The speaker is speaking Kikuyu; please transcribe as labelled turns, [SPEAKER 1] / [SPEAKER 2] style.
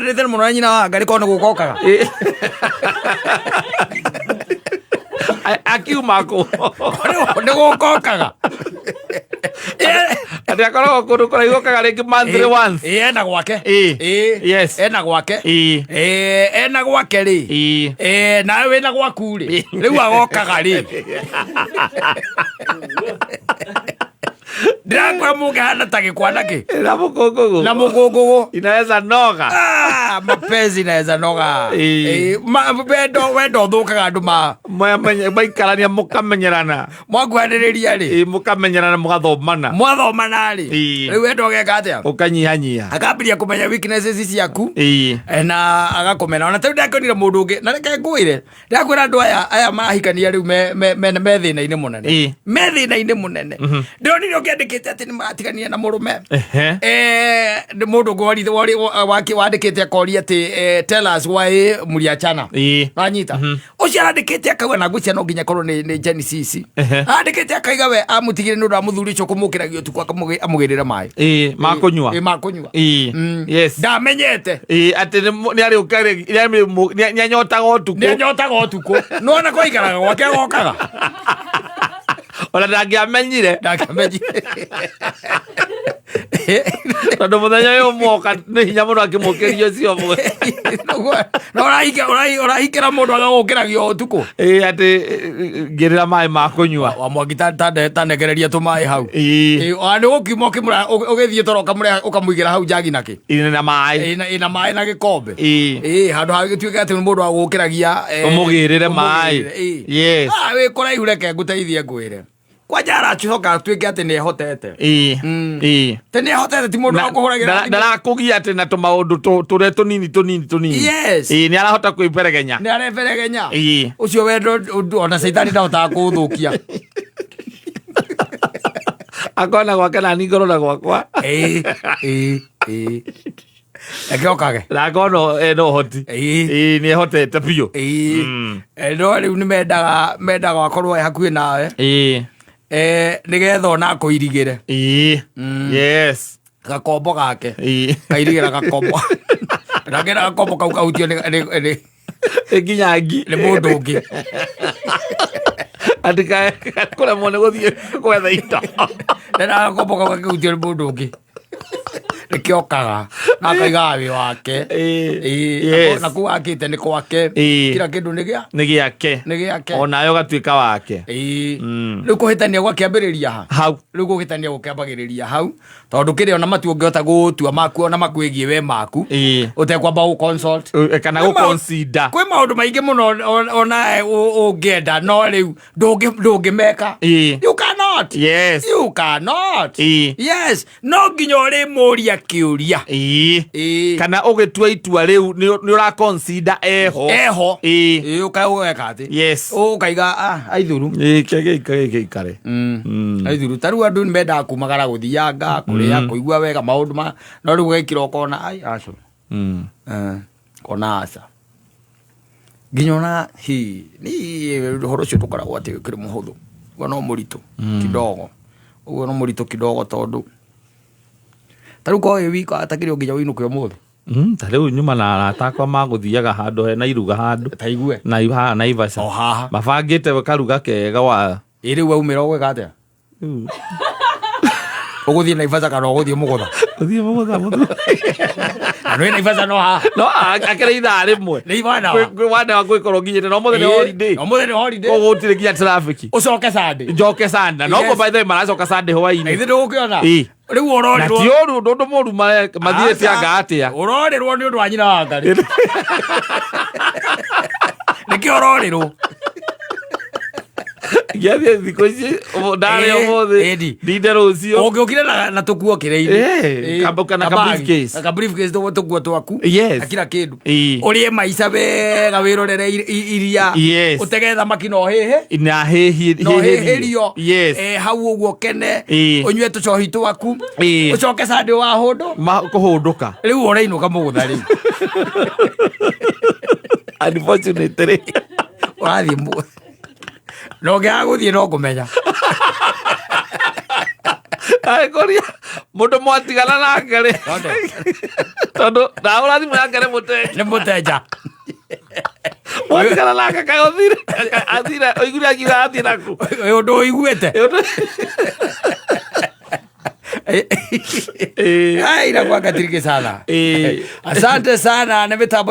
[SPEAKER 1] Wendanĩte mũno na nyina wa Ngarĩ korwo nĩ gũkokaga.
[SPEAKER 2] Akiuma kũ?
[SPEAKER 1] Nĩ gũkokaga.
[SPEAKER 2] Atĩ akoragwo kũndũ kũraihu okaga rĩngĩ monthly once.
[SPEAKER 1] Ĩ, ena gwake.
[SPEAKER 2] Ĩ.
[SPEAKER 1] Ĩ.
[SPEAKER 2] Yes.
[SPEAKER 1] Ena gwake.
[SPEAKER 2] Ĩ.
[SPEAKER 1] Ĩ, ena gwake rĩ.
[SPEAKER 2] Ĩ.
[SPEAKER 1] Ĩ, nawe wĩna gwaku rĩ. Rĩu agokaga rĩ. Ndĩrakwĩra mũngĩhana ta gĩkwa na kĩ.
[SPEAKER 2] Na mũkũngũgũ.
[SPEAKER 1] Na mũkũngũgũ.
[SPEAKER 2] Inaweza noga.
[SPEAKER 1] Ah, mapenzi inaweza noga.
[SPEAKER 2] Ĩ.
[SPEAKER 1] Ĩ, wendo wendo ũthũkaga andũ ma
[SPEAKER 2] Maikarania mũkamenyerana.
[SPEAKER 1] Mwakuhanĩrĩria rĩ.
[SPEAKER 2] Ĩ, mũkamenyerana mũgathomana.
[SPEAKER 1] Mwathomana rĩ.
[SPEAKER 2] Ĩ.
[SPEAKER 1] Rĩu wendo ũgeka atĩa?
[SPEAKER 2] Ũkanyihanyia.
[SPEAKER 1] Akambĩrĩria kũmenya weaknesses ciaku.
[SPEAKER 2] Ĩ.
[SPEAKER 1] Na agakũmena ona tarĩu ndakĩonire mũndũ ũngĩ na reke ngwĩre ndakwĩra andũ aya aya marahikania rĩu me thĩna-inĩ mũnene.
[SPEAKER 2] Ĩ.
[SPEAKER 1] Me thĩna-inĩ mũnene. Ndĩronire ũkĩandĩkĩte atĩ nĩ matiganire na mũrũme. Nĩ mũndũ ũngĩ wandĩkĩte akoria atĩ tell us why mliachana.
[SPEAKER 2] Ĩ.
[SPEAKER 1] Wanyita ũcio arandĩkĩte akauga na ngwĩciria no nginya korwo nĩ Genesis. Andĩkĩte akaiga we amũtigire nĩ ũndũ wa mũthuri ũcio kũmũkĩragia ũtukũ amũgĩrĩre maĩ.
[SPEAKER 2] Ĩ, makũnyua.
[SPEAKER 1] Ĩ, makũnyua.
[SPEAKER 2] Ĩ. Yes.
[SPEAKER 1] Ndamenyete.
[SPEAKER 2] Ĩ, atĩ nĩ arĩũka nĩ anyotaga ũtukũ.
[SPEAKER 1] Nĩ anyotaga ũtukũ nona kwaikaraga gwake agokaga.
[SPEAKER 2] Ona ndangĩamenyire.
[SPEAKER 1] Ndangĩamenyire.
[SPEAKER 2] Tondũ mũthenya ũyũ mwoka nĩ hinya mũno akĩmũkĩria ũcio ũmwe.
[SPEAKER 1] No ũrahikĩra mũndũ agagũkĩragia ũtukũ.
[SPEAKER 2] Ĩ, atĩ ngĩrĩra maĩ ma kũnyua.
[SPEAKER 1] Wa mwangi tanegereria tũmaĩ hau.
[SPEAKER 2] Ĩ.
[SPEAKER 1] Ĩ, ona nĩ gũkiuma ũkĩmũra ũgĩthiĩ toro ũkamũrehe ũkamũigĩra hau njagi nakĩ.
[SPEAKER 2] Ĩ, na maĩ.
[SPEAKER 1] Ĩna maĩ na gĩkombe.
[SPEAKER 2] Ĩ.
[SPEAKER 1] Ĩ, handũ ha gĩtuĩke atĩ nĩ mũndũ agũkĩragia
[SPEAKER 2] Ũmũgĩrĩre maĩ.
[SPEAKER 1] Ũmũgĩrĩre, ĩ.
[SPEAKER 2] Yes.
[SPEAKER 1] Ah, wĩ kũraihu reke ngũteithie ngwĩre. Kwanja aracoka atuĩke atĩ nĩ ehotete.
[SPEAKER 2] Ĩ. Ĩ.
[SPEAKER 1] Atĩ nĩ ehotete ti mũndũ wa kũhũragĩra thimũ.
[SPEAKER 2] Ndarakũgia atĩ na tũmaũndũ tũrĩa tũnini tũnini tũnini.
[SPEAKER 1] Yes.
[SPEAKER 2] Ĩ, nĩ arahota kwĩperegenya.
[SPEAKER 1] Nĩ areberegenya.
[SPEAKER 2] Ĩ.
[SPEAKER 1] Ũcio wendo ũndũ ona caitani ndahotaga kũũthũkia.
[SPEAKER 2] Akona gwake na niĩ ngorwo na gwakwa.
[SPEAKER 1] Ĩ, ĩ, ĩ. Reke okage.
[SPEAKER 2] Na akona ena ũhoti.
[SPEAKER 1] Ĩ.
[SPEAKER 2] Ĩ, nĩ ehotete biũ.
[SPEAKER 1] Ĩ. No rĩu nĩ mendaga akorwo e hakuhĩ nawe.
[SPEAKER 2] Ĩ.
[SPEAKER 1] Nĩgetha ona akũirigĩre.
[SPEAKER 2] Ĩ. Yes.
[SPEAKER 1] Gakombo gake.
[SPEAKER 2] Ĩ.
[SPEAKER 1] Kairigĩra gakombo. Ndangĩenda gakombo kau kahutio
[SPEAKER 2] Nginya ngi.
[SPEAKER 1] nĩ mũndũ ũngĩ.
[SPEAKER 2] Andika kũremwo nĩ gũthiĩ gwetha indo.
[SPEAKER 1] Ndenda gakombo kau gakĩhutio nĩ mũndũ ũngĩ. Nĩkĩo okaga na akaigaga wĩ wake.
[SPEAKER 2] Ĩ.
[SPEAKER 1] Ĩ,
[SPEAKER 2] Yes.
[SPEAKER 1] na kũu akĩte nĩ gwake.
[SPEAKER 2] Ĩ.
[SPEAKER 1] Kila kĩndũ nĩ gĩa
[SPEAKER 2] Nĩ gĩake.
[SPEAKER 1] nĩ gĩake.
[SPEAKER 2] Onawe ũgatuĩka wake.
[SPEAKER 1] Ĩ. Rĩu kũhĩtania gwakĩambĩrĩria ha?
[SPEAKER 2] Hau.
[SPEAKER 1] Rĩu kũhĩtania gũkĩambagĩrĩria hau tondũ kĩrĩa ona matu ũngĩhota gũtua maku ona makwĩgiĩ we maku.
[SPEAKER 2] Ĩ.
[SPEAKER 1] Ũtekwamba gũ consult.
[SPEAKER 2] Kana
[SPEAKER 1] Kwĩ
[SPEAKER 2] gũ consider.
[SPEAKER 1] Kwĩ maũndũ maingĩ mũno ona ũngĩenda no rĩu ndũngĩmeka.
[SPEAKER 2] Ĩ.
[SPEAKER 1] You cannot.
[SPEAKER 2] Yes.
[SPEAKER 1] You cannot.
[SPEAKER 2] Ĩ.
[SPEAKER 1] Yes. No nginya ũrĩmũria kĩũria.
[SPEAKER 2] Ĩ.
[SPEAKER 1] Ĩ.
[SPEAKER 2] Kana ũgĩtua itua rĩu nĩ ũra consider eho.
[SPEAKER 1] Eho.
[SPEAKER 2] Ĩ.
[SPEAKER 1] Ĩ, ũgeka atĩ.
[SPEAKER 2] Yes.
[SPEAKER 1] Ũkaiga aithuru.
[SPEAKER 2] Ĩ, kĩgĩikare gĩikare.
[SPEAKER 1] Aithuru ta rĩu andũ nĩ mendaga kumagara gũthianga kũrĩa kũigua wega maũndũ ma no rĩu ũgekira ũkona ai aca. Kona aca. Nginya ona hi ni ũhoro ũcio ndũkoragwo atĩ ũkĩrĩ mũhũthũ. Ũguo no mũritũ kidogo. Ũguo no mũritũ kidogo tondũ ta rĩu korwo wĩ wika atakĩrĩ o nginya ũinũke ũmũthĩ.
[SPEAKER 2] Ta rĩu nyuma na arata akwa magũthiaga handũ hena iruga handũ.
[SPEAKER 1] Ta igue.
[SPEAKER 2] Na haha Naivasha.
[SPEAKER 1] O haha.
[SPEAKER 2] Mabangĩte karuga kega wa.
[SPEAKER 1] Ĩ rĩu waumĩra ũgwĩka atĩa? Ũgũthiĩ Naivasha kana ũgũthiĩ Mũgũtha?
[SPEAKER 2] Ũthiĩ Mũgũtha mũthuri.
[SPEAKER 1] Na nĩ Naivasha no haha.
[SPEAKER 2] No akĩrĩ ithaa rĩmwe.
[SPEAKER 1] Nĩ ibana wa.
[SPEAKER 2] Kwĩ wane wa gwĩkorwo nginyĩte no mũthenya
[SPEAKER 1] Ĩ,
[SPEAKER 2] holiday.
[SPEAKER 1] No mũthenya holiday.
[SPEAKER 2] Koguo gũtirĩ nginya traffic.
[SPEAKER 1] Ũcoke Sunday.
[SPEAKER 2] Njoke Sunday. No
[SPEAKER 1] Yes.
[SPEAKER 2] by the way maracoka Sunday
[SPEAKER 1] Na
[SPEAKER 2] hwainĩ.
[SPEAKER 1] ithuĩ ndũgũkĩona.
[SPEAKER 2] Ĩ.
[SPEAKER 1] Rĩu
[SPEAKER 2] Na
[SPEAKER 1] ũrorĩrwo.
[SPEAKER 2] ti ũru ũndũ mũru mathiĩte
[SPEAKER 1] Aca.
[SPEAKER 2] anga atĩa.
[SPEAKER 1] Ũrorĩrwo nĩ ũndũ wa nyina wa Ngarĩ. Nĩkĩo ũrorĩrwo.
[SPEAKER 2] Ngĩathiĩ thikũ ici ndarĩ
[SPEAKER 1] Ĩ,
[SPEAKER 2] ũmũthĩ.
[SPEAKER 1] ĩni.
[SPEAKER 2] Ndinde rũciũ.
[SPEAKER 1] Ũngĩũkire na tũkuo kĩrĩa-inĩ.
[SPEAKER 2] Ĩ, kana ka briefcase.
[SPEAKER 1] Ka briefcase tũkuo twaku.
[SPEAKER 2] Yes.
[SPEAKER 1] Na kila kĩndũ.
[SPEAKER 2] Ĩ.
[SPEAKER 1] Ũrĩe maica wega wĩrorere iria.
[SPEAKER 2] Yes.
[SPEAKER 1] Ũtege thamaki na ũhĩhĩ.
[SPEAKER 2] Na hĩhie
[SPEAKER 1] Na ũhĩhĩrio.
[SPEAKER 2] Yes.
[SPEAKER 1] Hau ũguo ũkene.
[SPEAKER 2] Ĩ.
[SPEAKER 1] Ũnyue tũcohi twaku.
[SPEAKER 2] Ĩ.
[SPEAKER 1] Ũcoke Sunday wahũndũ.
[SPEAKER 2] Kũhũndũka.
[SPEAKER 1] Rĩu ũrainũka mũgũtha rĩu.
[SPEAKER 2] Unfortunately.
[SPEAKER 1] Ũrathiĩ na ũngĩaga gũthiĩ no ngũmenya.
[SPEAKER 2] Angĩkorwo mũndũ mwatigana nake rĩ. Tondũ ndahũra thimũ yake nĩ mũteja.
[SPEAKER 1] Nĩ mũteja.
[SPEAKER 2] Mwatigana nake kaĩ ũthire athire ũiguire akiuga athiĩ naku.
[SPEAKER 1] Ũyũ ũndũ ũiguĩte.
[SPEAKER 2] Ĩĩ.
[SPEAKER 1] Ai, inakuwa katiriki sana.
[SPEAKER 2] Ĩĩ.
[SPEAKER 1] Asante sana nĩ mĩtambo.